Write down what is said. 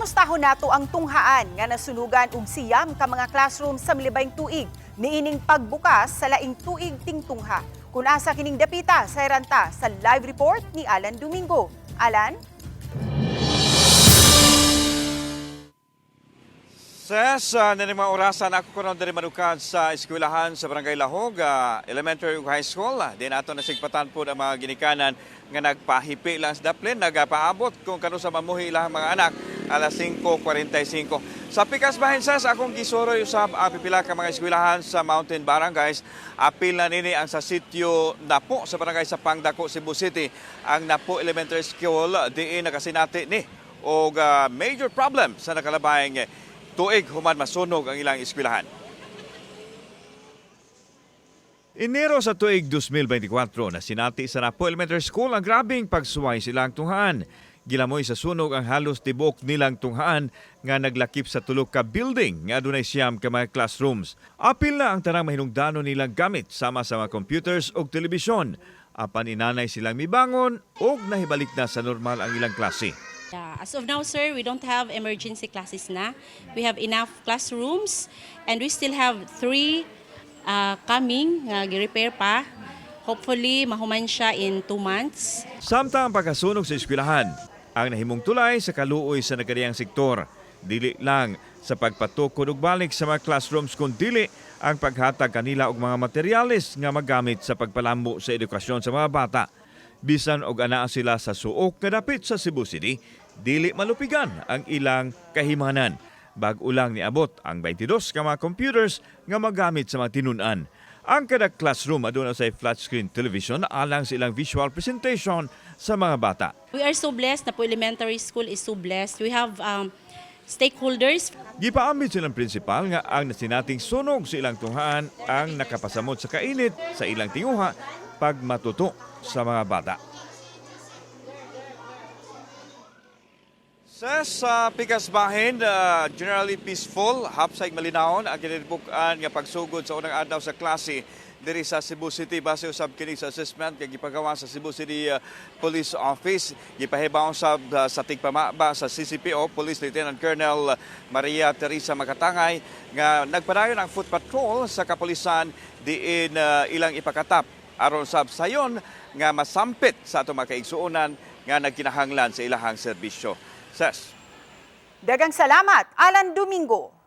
Kumustahon nato ang tunghaan nga nasunugan og 9 ka mga classroom sa milibayng tuig niining pagbukas sa laing tuig tingtungha. Kung asa kining dapita, sayran ta sa live report ni Alan Domingo. Alan? Ses, nining mga orasan ako karon diri manukad sa eskwelahan sa Barangay Lahog, Elementary ug High School. Di nato nasigpatan po ang mga ginikanan nga nagpahipi lang sa daplin, nagapaabot kung kanus-a mamuhi ilang mga anak alas 5:45. Sa pikas bahin, ses, akong gisuroy usab ang pipila ka mga eskwelahan sa Mountain Barangays. Apil na nini ang sa sitio Napo sa Barangay Sapang Dako, Cebu City. Ang Napo Elementary School diin nakasinati ni og major problem sa nakalabayng tuig human masunog ang ilang eskwelahan. Enero sa tuig 2024 na sinati sa Napo Elementary School ang grabing pagsuway silang tunghaan. Gilamoy sa sunog ang halos tibok nilang tunghaan nga naglakip sa tulo ka building nga adunay 9 ka mga classrooms. Apil na ang tanang mahinungdanon nilang gamit sama sa mga computers ug telebisyon. Apan inanay silang mibangon ug nahibalik na sa normal ang ilang klase. Yeah, as of now, sir, we don't have emergency classes na. We have enough classrooms and we still have three coming nga gi-repair pa. Hopefully, mahuman siya in 2 months. Samtang ang pagkasunog sa eskwelahan, ang nahimong tulay sa kaluoy sa nagkariyang sektor. Dili lang sa pagpatukod ug balik sa mga classrooms kun dili ang paghatag kanila og mga materyales nga magamit sa pagpalambo sa edukasyon sa mga bata. Bisan og anaa sila sa suok nga dapit sa Cebu City, dili malupigan ang ilang kahimanan. Bag-o lang niabot ang 22 ka mga computers nga magamit sa mga tinun-an. Ang kada classroom aduna sa flat screen television alang sa ilang visual presentation sa mga bata. We are so blessed. Napo Elementary School is so blessed. We have stakeholders. Gipaambit silang prinsipal nga ang nasinating sunog sa ilang tunghaan ang nakapasamot sa kainit sa ilang tinguha pagmatuto sa mga bata. Sa pikas bahin, generally peaceful, hapsay malinawon ang kinilibuk-an nga pagsugod sa unang adlaw sa klase diri sa Cebu City base usab kini sa assessment kay gipagawa sa Cebu City Police Office. Gipahibaw sab sa tigpamaba sa CCPO, Police Lieutenant Colonel Maria Teresa Makatangay, nga nagpadayon ang foot patrol sa kapulisan diin ilang ipakatap aron sab sayon nga masampit sa atong mga kaigsuonan nga nagkinahanglan sa ilahang serbisyo. Ses. Dagang salamat, Alan Domingo.